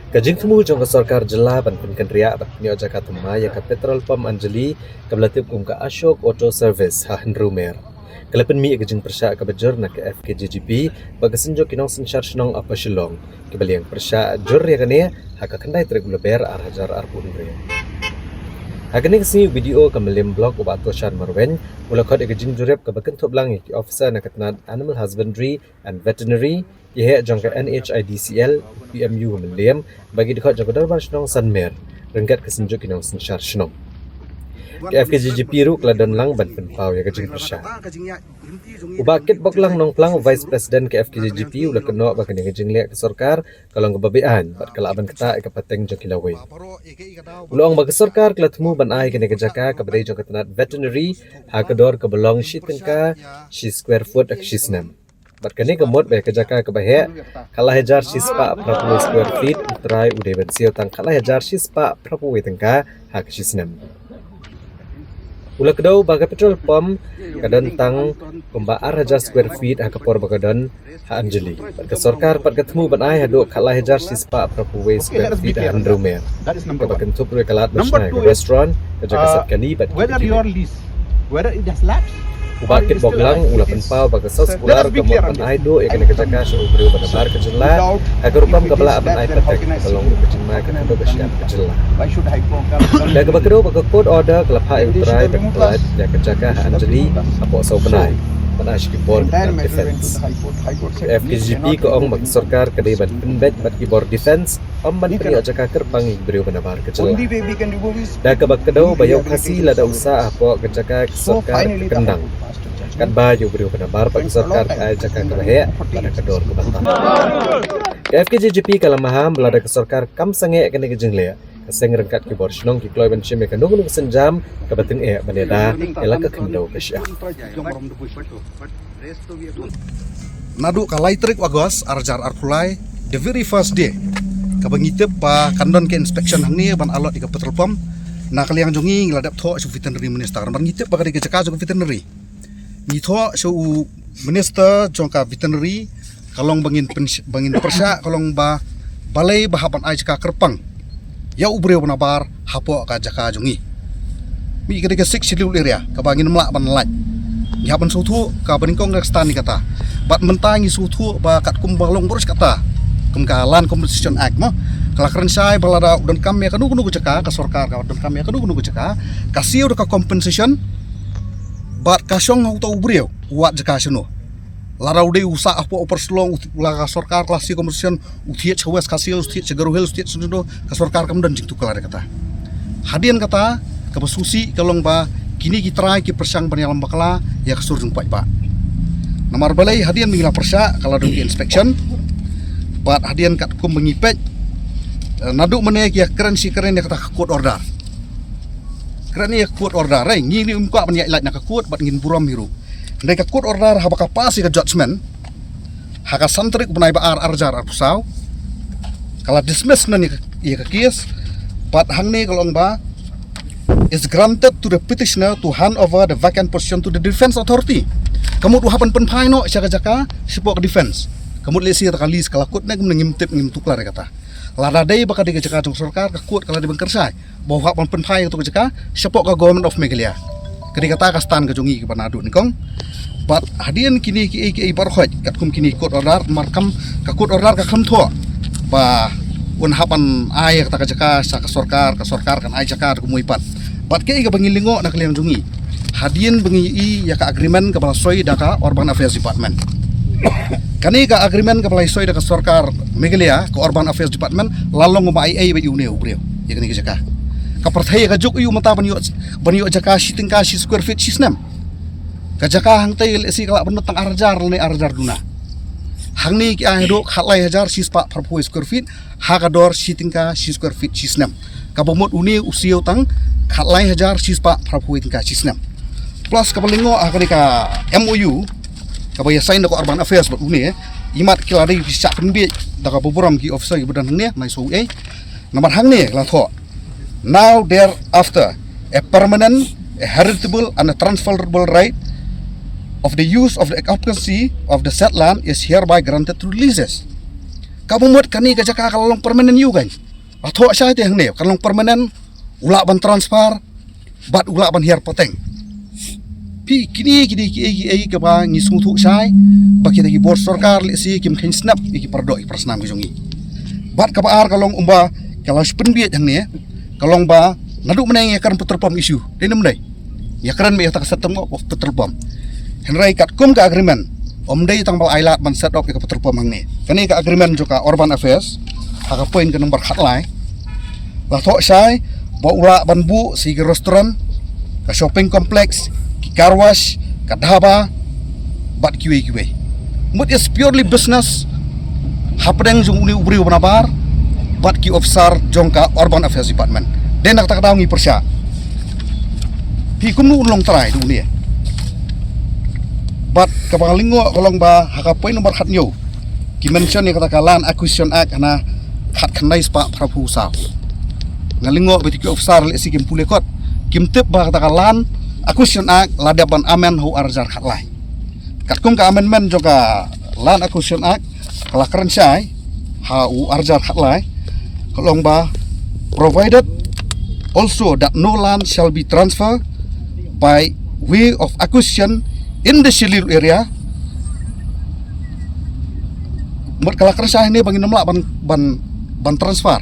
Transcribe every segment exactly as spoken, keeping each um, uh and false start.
Ka jingthmu jong ka sorkar jylla ban pynkynriah bad pynïoh jaka thymmai ïa ka petrol pump Anjali, kaba la tip kum ka Ashok Auto Service, ha Hynriew Mer, ka la pynmih ïa ka jingpyrshah kaba jur na ka F K J G P bad ka Synjuk ki Nongsynshar Shnong Upper Shillong, kiba la ïeng pyrshah jur ïa kane ha ka khyndai tarik u Lber ar hajar arphew hynriew. Ha kane ka sngi u B D O ka Mylliem Block, u Bah Toshan Marwein, u la khot ïa ka jingjurip kaba kynthup lang ïa ki officer na ka tnat Animal Husbandry and Veterinary, ki heh jong ka N H I D C L, P M U ka Mylliem bad ki dkhot jong ka Dorbar Shnong Sanmer ryngkat ka Synjuk ki Nongsynshar Shnong. Ka F K J G P ruh ka la don lang ban pynpaw ïa ka jingpyrshah. U Bah Kitboklang Nongplang, Vice President ka F K J G P, u la kynnoh ba kane ka jingleh ka sorkar ka long kaba beaiñ bad ka lah ban ktah ïa ka pateng jong ki lawei. U la ong ba ka sorkar ka la thmu ban ai kane ka jaka kaba dei jong ka tnat Veterinary ha ka dor kaba long shi tyngka shi square foot ha ka shi snem. Bad kane ka mut ba ïa ka jaka kaba heh khatlai hajar shispah phraphew square feet, u trai u dei ban siew tang khatlai hajar shispah phraphew tyngka ha ka shi snem. U la kdew ba ka petrol pump ka don tang kumba ar hajar square feet ha ka por ba ka don ha Anjali. Bad ka sorkar pat ka thmu ban ai haduh khatlai hajar shispah phraphew square feet ha Hynriew Mer, kaba kynthup ruh ïa ka lad ba shna ïa ka restaurant, ka jaka sat kali bad ki kti. U Bah Kitboklang u la pynpaw ba ka soskular ka mut ban ai duh ïa kane ka jaka sha u briew ba nabar ka jylla ha ka rukom kaba lah ban ai pateng, kaba long ruh ka jingma ka khyndew ka shyiap ka jylla. Da kaba kdew ba ka court order ka la phah ïa u trai ban pynlait ïa ka jaka ha Anjali hapoh saw bnai ban ai sha ki bor ka defense. Ka F K J G P ka ong ba ka sorkar ka dei ban pynbeit bad ki bor defense, ym ban pynïoh jaka kyrpang ïa ki briew ba nabar ka jylla. Da kaba kdew ba ïa u Khasi lada u sah hapoh ka jaka ka sorkar ka kyndang, katba ïa u briew ba nabar bad ka sorkar ka ai jaka kaba heh bad ha ka dor kaba tam. Ka F K J G P ka la maham ba lada ka sorkar kam sangeh ïa kane ka jingleh, ka seng ryngkat ki bor shnong ki kloi ban shim ïa kano kano ka sienjam kaba tyngeh ban ïada ïa la ka khyndew ka shyiap. Naduh ka lai tarik August ar hajar arphew lai, the very first day kaba ngi tip ba kan don ka inspection hangne ban allot ïa ka petrol pump, na ka liang jong ngi ngi la dep thoh sha u veterinary minister namar ngi tip ba ka dei ka jaka jong ka veterinary. Ngi thoh sha u minister jong ka veterinary, ka long ba ngin pyn-, ba ngin pyrshah, ka long ba balei ba hap ban ai jaka kyrpang ïa u briew ba nabar hapoh ka jaka jong ngi. Mih ka dei ka Sixth Schedule area kaba ngim lah ban lait. Ngi hap ban sngewthuh kaba nyngkong ka stand ïa kata. Bad mynta ngi sngewthuh ba katkum ba long baroh shi katta kum ka Land Compensation Act mo, ka la kren shai ba lada u donkam ïa kano kano ka jaka, ka sorkar ka donkam ïa kano kano ka jaka, ka siew da ka compensation bad ka shong ha uta u briew u wad jaka shano. Lada u dei u sah hapoh Upper Shillong, u la ka sorkar ka la siew compensation, u thied sha West Khasi Hills, u thied sha Garo Hills, u thied sha Nongstoiñ, ka sorkar kam don jingtuklar ïa kata. Hadien kata kaba sngewsih ka long ba kine ki trai ki pyrshang ban ïalam bakla ïa ka sur jong u paidbah. Namar balei? Hadien ba ngi la pyrshah ka la don ki inspection. Bad hadien katkum ba ngi peit, eh, naduh mynne ki ïa kren shi kren ïa kata ka court order. Kren ïa ka court order, eh, ngi ngim kwah ban ïaid lait na ka court bad ngin burom hi ruh. Hynrei ka court order haba ka pass ïa ka judgment ha ka san tarik u bnai ba ar ar hajar arphew saw, ka la dismiss noh ïa ka, ïa ka case. Bad hangne ka long ba, is granted to the petitioner to hand over the vacant position to the defense authority. Ka mut u hap ban pynphai noh sha ka jaka shapoh ka defense. Ka mut lehse kata ka lease ka la kut ne kumne, ngim tip, ngim tuklar ïa kata. Lada dei ba ka dei ka jaka jong sorkar, ka court ka la dei ban kren shai ba u hap ban pynphai ïa kato ka jaka shapoh ka Government of Meghalaya. Ka dei kata ka stand ka jong ngi kaba naduh nyngkong. Bad hadien kine kiei kiei baroh, katkum kine court order, namar kam, ka court order kam thoh ba un hap ban ai ïa kata ka jaka sha ka sorkar, ka sorkar kan ai jaka da kumwei pat. Bad kaei kaba ngi lyngngoh na ka liang jong ngi, hadien ba ngi ïohi ïa ka agreement kaba la soi da ka Urban Affairs Department. Kane ka agreement kaba la soi da ka sorkar Meghalaya, ka Urban Affairs Department, la long ba ai ei ba ïa une u briew ïa kane ka jaka. Ka pyrthei ka juk ïa u mynta ban ïoh, ban ïoh jaka shi tyngka shi square feet shi snem. Ka jaka hangtei lehse ka lah ban tang ar hajar lane ar hajar duna. Hangne ki ai haduh khatlai hajar shispah phraphew square feet ha ka dor shi tyngka shi square feet shi snem. Kaba mut une u siew tang khatlai hajar shispah phraphew tyngka shi snem. Plus kaba lyngngoh ha kane ka M O U kaba ïa sign da ka Urban Affairs bad une, eh, imat ki la dei ki shah pynbiej da kaba burom ki officer kiba don hangne, nai shu ei. Namar hangne la thoh, now thereafter a permanent, a heritable and a transferable right of the use of the occupancy of the said land is hereby granted through leases. Kaba mut kane ka jaka ka la long permanent ïa u kan. La thoh shai te hangne, ka long permanent, u lah ban transfer, bad u lah ban hiar pateng. Phi, kine, kine, kiei, kiei, kaba ngi sngewthuh shai, ba kita ki bor sorkar lehse kim kheiñ snap ïa ki paradoh, ïa ki parasnam ki jong ngi. Bad kaba ar ka long kumba, ka la shu pynbieit hangne, ka long ba, naduh mynne ngi ïakren petrol pump issue, dei ne ym dei? Ïakren beit ïa kata ka set up of petrol pump. Hynrei katkum ka agreement, ym dei tang ba la ai lad ban set up ïa ka petrol pump hangne. Kane ka agreement jong ka Urban Affairs, ha ka point ka number khatlai, la thoh shai ba u lah ban buh shi ki restaurant, ka shopping complex, ki car wash, ka dhaba, bad kiwei kiwei. Mut is purely business hapdeng jong une u briew ba nabar bad ki officer jong ka Urban Affairs Department. Dei na kata ka daw ngi pyrshah, phi, kumno un long trai da une? Bad kaba nga lyngngoh ka long ba ha ka point number khathynñiew, ki mention ïa kata ka Land Acquisition Act hana khatkhyndai spah phraphew saw. Nga lyngngoh ba ki officer lehse kim pule kot, kim tip ba kata ka Land Acquisition Act la dep ban amend ha u arhajar khatlai. Katkum ka amendment jong ka Land Acquisition Act, ka la kren shai ha u arhajar khatlai, ka long ba, provided also that no land shall be transferred by way of acquisition in the scheduled area. Mut ka la kren shai hangne ba ngin ym lah ban, ban, ban transfer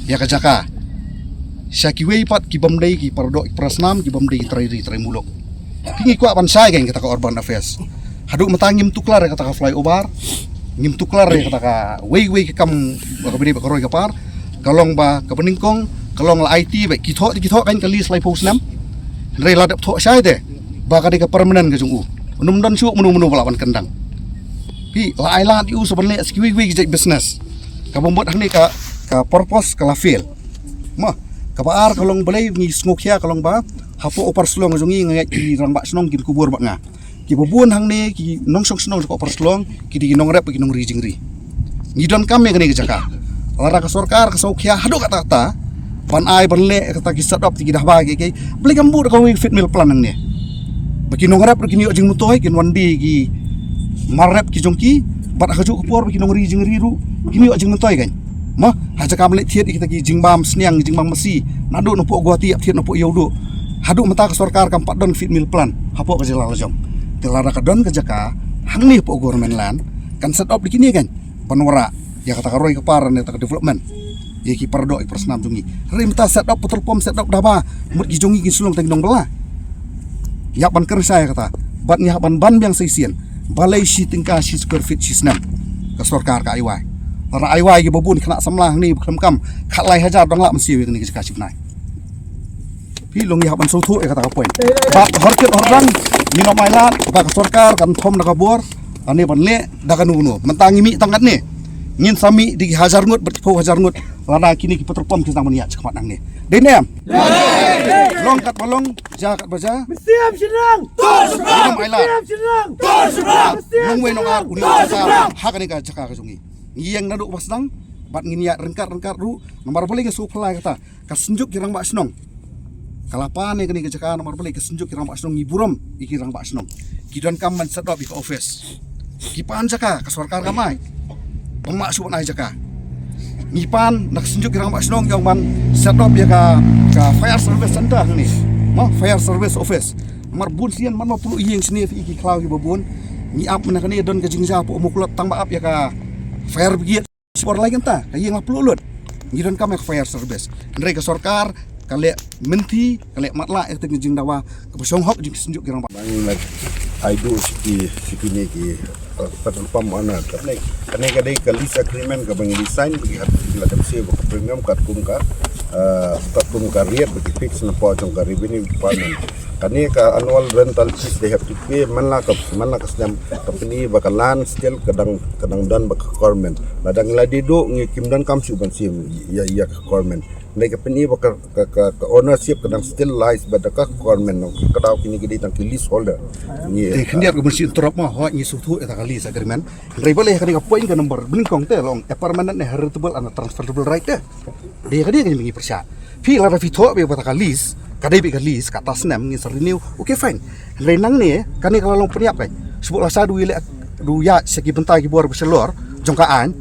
ïa ka jaka sha kiwei pat ki bym dei ki paradoh, ki parasnam, ki bym dei ki trai ri trai muluk. Phi, ngi kwah ban shai kein kata ka Urban Affairs. Haduh mynta ngim tuklar ïa kata ka flyover, ngim tuklar ïa kata ka wei wei ka kam kaba dei ba ka roi ka par. Ka long ba kaba nyngkong, ka long la aiti ba ki thoh, ki thoh kein ka lease laiphew snem. Hynrei la dep thoh shai te ba ka dei ka permanent ka jong u. Ym don shuh mano mano ba lah ban kyndang. Phi, la ai lad ïa u sa ban leh sa kiwei kiwei ki jait business. Kaba mut hangne ka, ka purpose ka la fail. Mo, kaba ar ka long, balei ngi sngewkhia ka long ba hapoh Upper Shillong jong ngi nga ngeit ki rangbah shnong kin kubur bad nga. Kiba bun hangne ki nongshong shnong jong ka Upper Shillong ki dei ki nongrep, ki nongri jingri. Ngi donkam ïa kane ka jaka. Lada ka sorkar ka sngewkhia haduh katta katta ban ai ban leh kata ki set up ïa ki dhaba ki, ki, balei kam buh da kawei feed mill plant hangne? Ba ki nongrep ruh kin ïoh jingmyntoi, kin wan die ki mar rep ki jong ki, bad ha kajuh ka por ba ki nongri jingri ruh kin ïoh jingmyntoi kein. Mo, ha jaka ban leh thied ïa kita ki jingbam sniang, jingbam masi, naduh napoh Guwahati ïa thied napoh Ïewduh. Haduh mynta ka sorkar kam pat don feed mill plant hapoh ka jylla la jong. Te lada ka don ka jaka hangne hapoh government land, kan set up da kine kein ban wanrah ïa kata ka roi ka par ne kata ka development ïa ki paradoh, ïa ki parasnam jong ngi. Hynrei mynta set up petrol pump, set up dhaba, mut ki jong ngi kin shu long tang ki nongbylla. Ïa ban kren shai ïa kata, bad ngi hap ban ban biang sa shisien. Balei shi tyngka shi square feet shi snem ka sorkar ka ai wai? Lada ai wai kiba bun, khynnah samla hangne ba khlem kam, khatlai hajar dang lah ban siew ïa kane ka jaka shi bnai. Phi, long ngi hap ban sngewthuh ïa kata ka point. Bad hor kit hor dang ngin ym ailad ba ka sorkar kan thom da ka bor lane ban leh da kano kano. Mynta ngi mih tang katne, ngin sa mih da ki hajar ngut bad ki phew hajar ngut lada kine ki petrol pump ki sdang ban ïaid shakhmat nangne. Dei ne em? Long kat ba long, jia kat ba jia. Mynsiem shynrang. Ngin ym ailad. Mynsiem shynrang. Mynsiem shynrang. Nongwei nongar un ïoh jaka ha kane ka jaka ka jong ngi. Ngi ïeng naduh ba sdang bad ngin ïaid ryngkat ryngkat ruh. Namar balei nga sngewphylla ïa kata? Ka Synjuk ki Rangbah Shnong ka la pan ïa kane ka jaka, namar balei? Ka Synjuk ki Rangbah Shnong, ngi burom ïa ki rangbah shnong. Ki donkam ban set up ïa ka office. Ki pan jaka, ka sorkar kam ai. Bym lah shuh ban ai jaka. Ngi pan na ka Synjuk ki Rangbah Shnong ïa ban set up ïa ka, ka fire service center hangne. Mo, fire service office. Namar bun sien man ma pulu ïing shane, phi, ïa ki khlaw kiba bun. Ngi ap mynne kane, don ka jingjia hapoh Umkulot, tang ba ap ïa ka fire brigade. Shipor lai kynta ka ïing la pluh lut. Ngi donkam ïa ka fire service. Hynrei ka sorkar ka leh mynthi, ka leh matlah ïa ka jingdawa kaba shong hok jong ki Synjuk ki Rangbah. Ba ngi la ai duh sha ki, sha kine ki, uh, petrol pump owner. Kane, kane ka dei ka lease agreement kaba ngi sign ba ki hap, ki la dep siew ba ka premium katkum ka, uh, katkum ka rate ba ki fix na pdeng jong ka revenue department. Kane ka annual rental fees they have to pay man la ka, man la ka snem. Ka pyni ba ka land still ka dang, ka dang don bad ka government. Lada ngi la dei duh, ngi kim donkam shuh ban siew ïa, ïa ka government. Hynrei ka pyni ba ka, ka, ka, ka ownership ka dang still lies bad ka government. Ka daw kine ki dei tang ki leaseholder. Ngi, te khyndiat ka ban shu interrupt mo, hooid, ngi sngewthuh ïa kata ka lease agreement. Hynrei balei ha kane ka point ka number banyngkong te long a permanent ne heritable and transferable right te? Dei ka dei ka ngi pyrshah. Phi, lada phi thoh beit ba kata ka lease ka dei beit ka lease, kata snem ngin sa renew. Okay, fine. Hynrei nangne kane ka la long pynïap kein. Shu buh lashai, du ïaleh, du ïaid sha ki bynta ki bor ba shalor jong ka aiñ.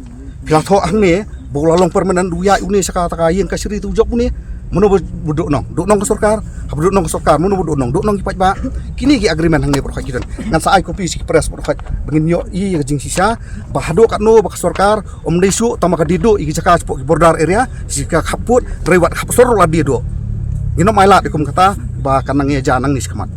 Phi la thoh hangne ba u la long permanent, u ïaid une sha kata ka ïing kashari, te u jop une. Mano ba, ba duh nong? Duh nong ka sorkar. Haba duh nong ka sorkar, mano ba duh nong? Duh nong ki paidbah. Kine ki agreement hangne baroh khoit ki don. Ngan sa ai copy sha ki press baroh khoit ba ngin ïohi ïa ka jingshisha ba haduh katno ba ka sorkar ym dei shuh, tang ma ka dei duh ïa ki jaka shapoh ki border area, sha ka khappud, hynrei wat khappud ruh la dei duh. Ngin ym ailad ïa kum kata ba kan nang ïa ja nangne shakhmat.